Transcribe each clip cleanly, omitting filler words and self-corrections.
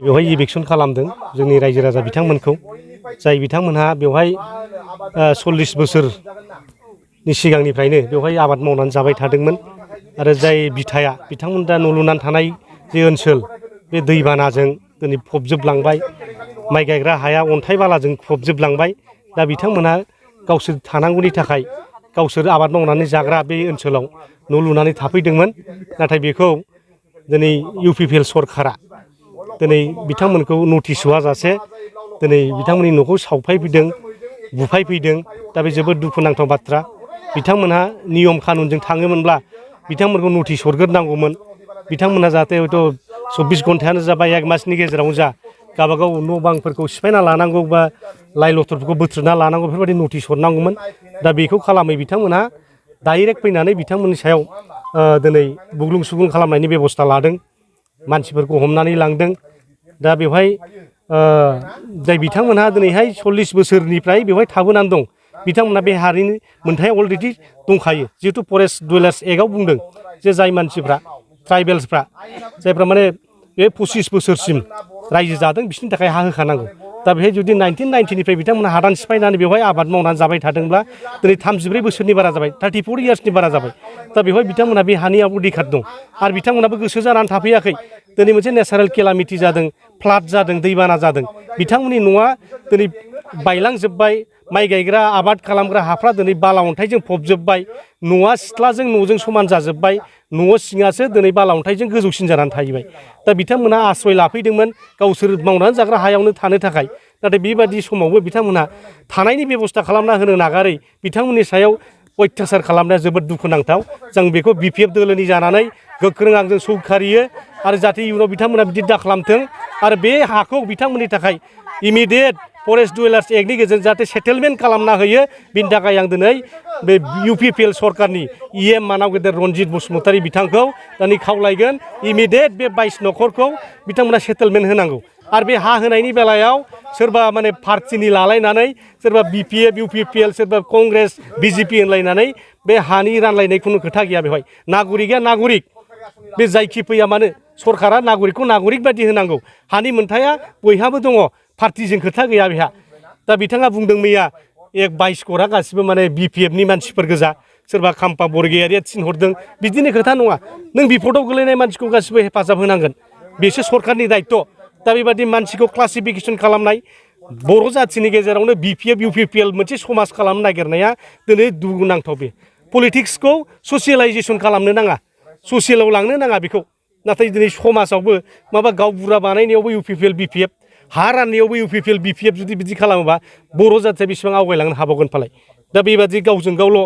बेवहाय इलेक्सन खालामदों जोंनि रायजो राजा बिथांमोनखौ जाय बिथांमोनहा बेवहाय 40 बोसोरनि सिगांनिफ्रायनो बेवहाय आबाद मावनानै जाबाय थादोंमोन आरो जाय बिथाया बिथांमोन दा न' लुनानै थानाय जे ओनसोल बे दैबानाजों दिनै फबजोबलांबाय माइ गायग्रा हाया अन्थाइ बालाजों फबजोबलांबाय दा बिथांमोनहा गावसोर थानांगौनि थाखाय गावसोर आबाद मावनानै जाग्रा बे ओनसोलाव न' लुनानै थाफैदोंमोन नाथाय बेखौ दिनै UPPL सरकारा दिनै बिथांमोनखौ नटिस होआजासे दिनै बिथांमोननि न'खौ सावफायफैदों बुफायफैदों दा बे जोबोद दुखुनांथाव बाथ्रा बिथांमोनहा नियम कानुनजों थाङोमोनब्ला बिथांमोनखौ नटिस हरग्रोनांगौमोन बिथांमोनहा जाहाथे हयथ' 24 घन्टायानो जा बा 1 मासनि गेजेरावनो जा गावबागाव न' बांफोरखौ सिफायना लानांगौ बा लाइ लथरफोरखौ बोथ्रोदना लानांगौ बेफोरबायदि नटिस हरनांगौमोन दा बेखौ खालामै बिथांमोनहा डाइरेक्ट फैनानै बिथांमोननि सायाव दिनै बुग्लुं सुग्लुं खालामनायनि बेबस्था लादों मानसिफोरखौ हमनानै लांदों दा बेवहाय जाय बिथांमोनहा दिनैहाय 40 बोसोरनिफ्राय बेवहाय थाबोनानै दं बिथांमोनहा बे हारिनि मोनथाया अलरेडि दंखायो जिहेतु फरेस्ट डुवेलार्स एक्टआव बुंदों जे जाय मानसिफ्रा ट्राइबेल्सफ्रा जायफ्रा माने बे 25 बोसोरसिम रायजो जादों बिसोरनि थाखाय हा होखानांगौ दा बेहाय जुदि 1990निफ्राय बिथांमोनहा हादान सिफायनानै बेवहाय आबाद मावनानै जाबाय थादोंब्ला दिनै 34 बोसोरनि बारा जाबाय 34 इयार्सनि बारा जाबाय दा बेवहाय बिथांमोनहा बे हानियाव अधिकार दं आरो बिथांमोनहाबो गोसो जानानै थाफैयाखै दिनै मोनसे नेचारेल केलामिटि जादों फ्लाड जादों दैबाना जादों बिथांमोननि न'आ दिनै बायलांजोब्बाय माइ गायग्रा आबाद खालामग्रा हाफ्रा दिनै बाला अन्थाइजों फबजोब्बाय न'आ सिथ्लाजों न'जों समान जाजोब्बाय न' सिङासो दिनै बाला अन्थाइजों गोजौसिन जानानै थाहैबाय दा बिथांमोनहा आश्रय लाफैदोंमोन गावसोर मावनानै जाग्रा हायावनो थानो थाखाय नाथाय बेबादि समावबो बिथांमोनहा थानायनि बेबस्था खालामना होनो नागारै बिथांमोननि सायाव अयथासार खालामनाया जोबोद दुखुनांथाव जों बेखौ BPF दोलोनि जानानै गोख्रों आंजों सौखारियो आरो जाहाथे इयुनाव बिथांमोना बिदि दा खालामथों आरो बे हाखौ बिथांमोननि थाखाय इमिडियेट फरेस्ट डुवेलार्स एक्टनि गेजेरजों जाहाथे सेटेलमेन्ट खालामना होयो बिनि थाखाय आं दिनै बे UPPL सरकारनि EM मानाव गेदेर रनजित बसुमतारी बिथांखौ दिनै खावलायगोन इमिडियेट बे 22 न'खरखौ बिथांमोना सेटेलमेन्ट होनांगौ आरो बे हा होनायनि बेलायाव सोरबा माने पार्टिनि लालायनानै सोरबा BPF UPPL सोरबा कंग्रेस BJP होनलायनानै बे हानि रानलायनाय खुनु खोथा गैया बेवहाय नागरिकआ नागरिक बे जायखि फैया मानो सरकारा नागरिकखौ नागरिक बायदि होनांगौ हानि मोनथाया बयहाबो दङ पार्टिजों खोथा गैया बेहा दा बिथाङा बुंदों मैया 22 करा गासिबो माने BPFनि मानसिफोर गोजा सोरबा खाम्फा बरगयारिया थिनहरदों बिदिनो खोथा नङा नों बिपदआव गोलैनाय मानसिखौ गासिबो हेफाजाब होनांगोन बेसो सरकारनि दायित्व दा बेबादि मानसिखौ क्लासिफिकेसन खालामनाय बर' जाथिनि गेजेरावनो BPF UPPL मोनसे समाज खालामनो नागिरनाया दिनै दुखुनांथाव बे पलिटिक्सखौ ससियेलाइजेसन खालामनो नाङा ससियेलाव लांनो नाङा बेखौ नाथाय दिनै समाजावबो माबा गावबुरा बानायनायावबो UPPL BPF हा राननायावबो UPPL BPF जुदि बिदि खालामोबा बर' जाथिया बेसेबां आवगायलांनो हाबावगोन फालाय दा बेबादि गावजों गावल'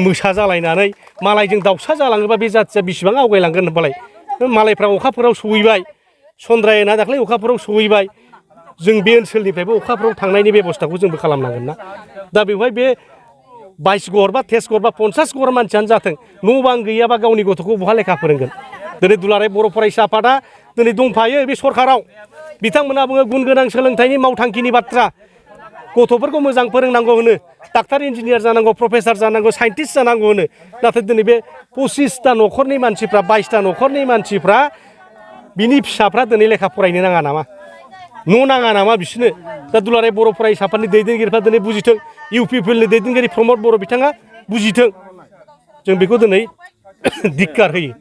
मोसा जालायनानै मालायजों दाउसा जालाङोबा बे जाथिया बेसेबां आवगायलांगोन होनबालाय मालायफ्रा अखाफोराव सहैबाय चन्द्रायना दाख्लै अखाफोराव सहैबाय जों बे ओनसोलनिफ्रायबो अखाफोराव थांनायनि बेबस्थाखौ जोंबो खालामनांगोन ना दा बेवहाय बे 22 घर बा 23 घर बा 50 घर मानसियानो जाथों न' बां गैयाबा गावनि गथ'खौ बहा लेखा फोरोंगोन दिनै दुलाराय बर' फरायसा आफादा दिनै दंफायो बे सरकाराव बिथांमोना बुङो गुन गोनां सोलोंथाइनि मावथांखिनि बाथ्रा गथ'फोरखौ मोजां फोरोंनांगौ होनो डाक्टार इन्जिनियार जानांगौ प्रफेसार जानांगौ साइन्टिस्ट जानांगौ होनो नाथाय दिनै बे 25टा न'खरनि मानसिफ्रा 22टा न'खरनि मानसिफ्रा बिनि फिसाफ्रा दिनै लेखा फरायनो नाङा नामा न' नाङा नामा बिसोरनो दा दुलाराय बर' फरायसा आफादनि दैदेनगिरिफ्रा दिनै बुजिथों UPPLनि दैदेनगिरि प्रमद बर' बिथाङा बुजिथों जों बेखौ दिनै धिक्कार होयो